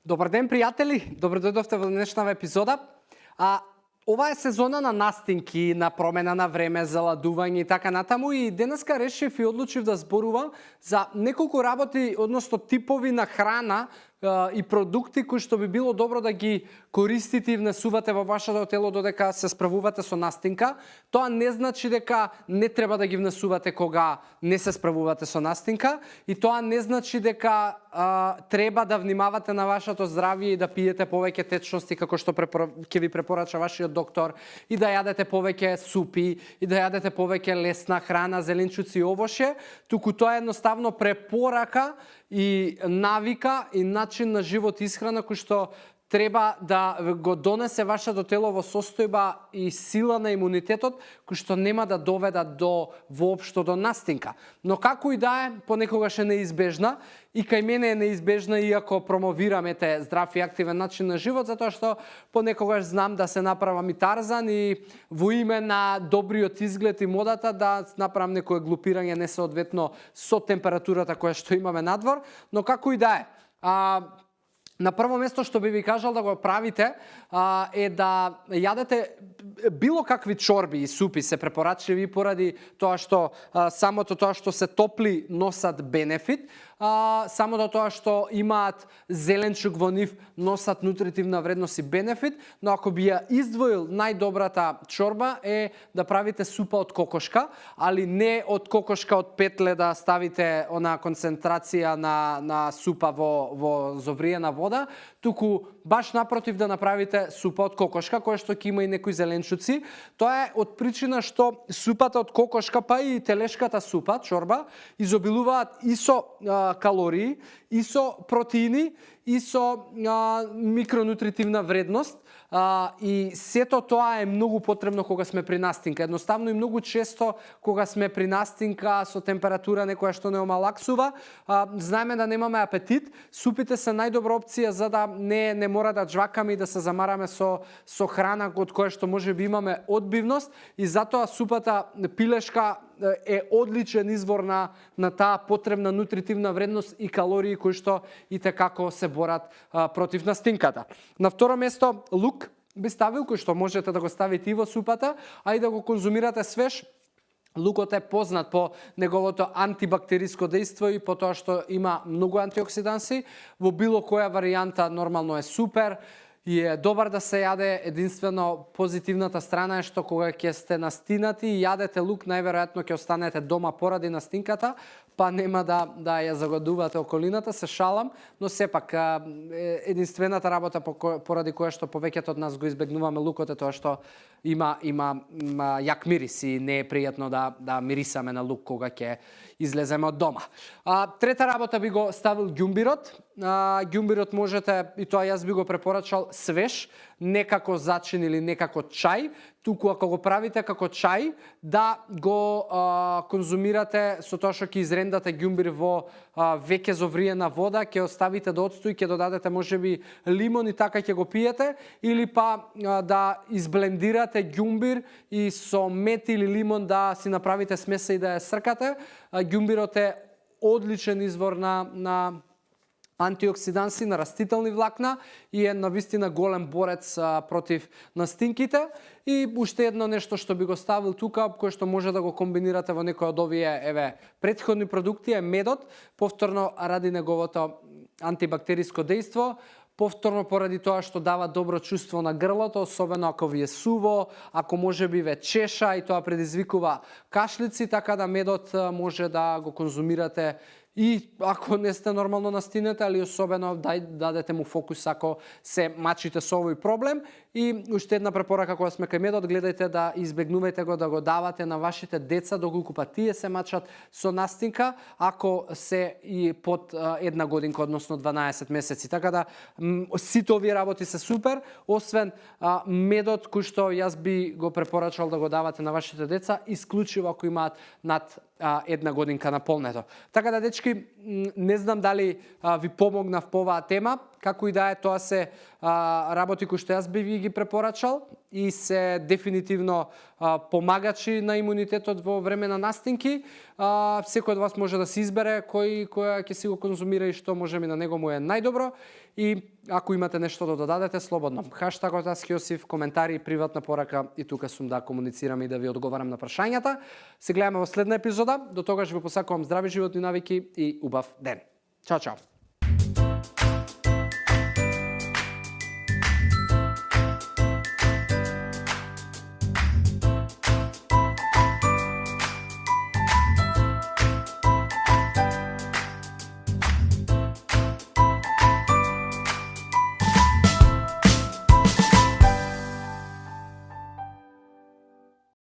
Добар ден, пријатели! Добро дојдовте во денешната епизода. Ова е сезона на настинки, на промена на време, заладување и така натаму, и денеска решив и одлучив да зборувам за неколку работи, односно типови на храна и продукти кои што би било добро да ги користите и внесувате во вашето тело додека се справувате со настинка. Тоа не значи дека не треба да ги внесувате кога не се справувате со настинка, и тоа не значи дека треба да внимавате на вашето здравје и да пиете повеќе течности како што ќе ви препорача вашиот доктор, и да јадете повеќе супи, и да јадете повеќе лесна храна, зеленчуци и овошје, туку тоа е едноставно препорака и навика и начин на живот и исхрана кој што треба да го донесе вашето тело во состојба и сила на имунитетот, кој што нема да доведа до воопшто до настинка. Но како и да е, понекогаш е неизбежна, и кај мене е неизбежна, иако промовираме здрав и активен начин на живот, затоа што понекогаш знам да се направам и Тарзан и во име на добриот изглед и модата да направам некое глупирање несоодветно со температурата која што имаме надвор, но како и да е. На прво место што би ви кажал да го правите е да јадете било какви чорби и супи се препорачливи поради тоа што самото тоа што се топли носат бенефит, самото тоа што имаат зеленчук во нив носат нутритивна вредност и бенефит, но ако би ја издвоил најдобрата чорба е да правите супа од кокошка, али не од кокошка од петле да ставите она концентрација на супа во зовриена вода, туку баш напротив да направите супа од кокошка, која што ќе има и некои зеленчуци. Тоа е од причина што супата од кокошка, па и телешката супа, чорба, изобилуваат и со калории, и со протеини, и со микронутритивна вредност, и сето тоа е многу потребно кога сме при настинка. Едноставно и многу често кога сме при настинка со температура некоја што не омалаксува, знаеме да немаме апетит, супите се најдобра опција за да не мора да джвакаме и да се замараме со храна од која што може би имаме одбивност, и затоа супата пилешка е одличен извор на таа потребна нутритивна вредност и калории кои што и како се борат против настинката. На второ место, лук би ставил, кој што можете да го ставите и во супата, а и да го конзумирате свеж. Лукот е познат по неговото антибактериско дејство и по тоа што има многу антиоксиданси. Во било која варијанта нормално е супер и е добар да се јаде. Единствено позитивната страна е што кога ќе сте настинати и јадете лук, најверојатно ќе останете дома поради настинката, па нема да ја загадувате околината, се шалам, но сепак единствената работа поради која што повеќето од нас го избегнуваме лукот е тоа што има јак мирис и не е пријатно да мирисаме на лук кога ќе излеземе од дома. Трета работа би го ставил ѓумбирот. Ѓумбирот можете, и тоа јас би го препорачал свеж, не како зачин или не како чај, туку ако го правите како чај, да го конзумирате со тоа што ќе изрендате ѓумбир во веќе зовриена вода, ќе оставите да отстои, ќе додадете можеби лимон и така ќе го пиете, или па да изблендирате ѓумбир и со мет или лимон да си направите смеса и да ја сркате. Ѓумбирот е одличен извор на антиоксиданси, на растителни влакна и е навистина голем борец против настинките. И уште едно нешто што би го ставил тука, кое што може да го комбинирате во некој од овие претходни продукти, е медот, повторно ради неговото антибактериско дејство, повторно поради тоа што дава добро чувство на грлото, особено ако ви е суво, ако може би ве чеша и тоа предизвикува кашлици, така да медот може да го конзумирате и ако не сте нормално настинете, али особено дадете му фокус ако се мачите со овој проблем. И уште една препорака кога сме кај медот, гледајте да избегнувајте го да го давате на вашите деца доколку па тие се мачат со настинка, ако се и под една годинка, односно 12 месеци. Така да сите овие работи се супер, освен медот кој што јас би го препорачал да го давате на вашите деца, исклучиво ако имаат над една годинка наполнето. Така да, дечки, не знам дали ви помогнав по оваа тема, како и да е, тоа се работи кои што јас би ви ги препорачал. и се дефинитивно помагачи на имунитетот во време на настинки. Секој од вас може да се избере која ќе си го конзумира и што може ми на него му е најдобро. И ако имате нешто да додадете, слободно. Хаштагот #AskJosif, коментари, приватна порака и тука сум да комуницирам и да ви одговарам на прашањата. Се гледаме во следна епизода. До тогаш ви посакувам здрави животни навики и убав ден. Чао, чао!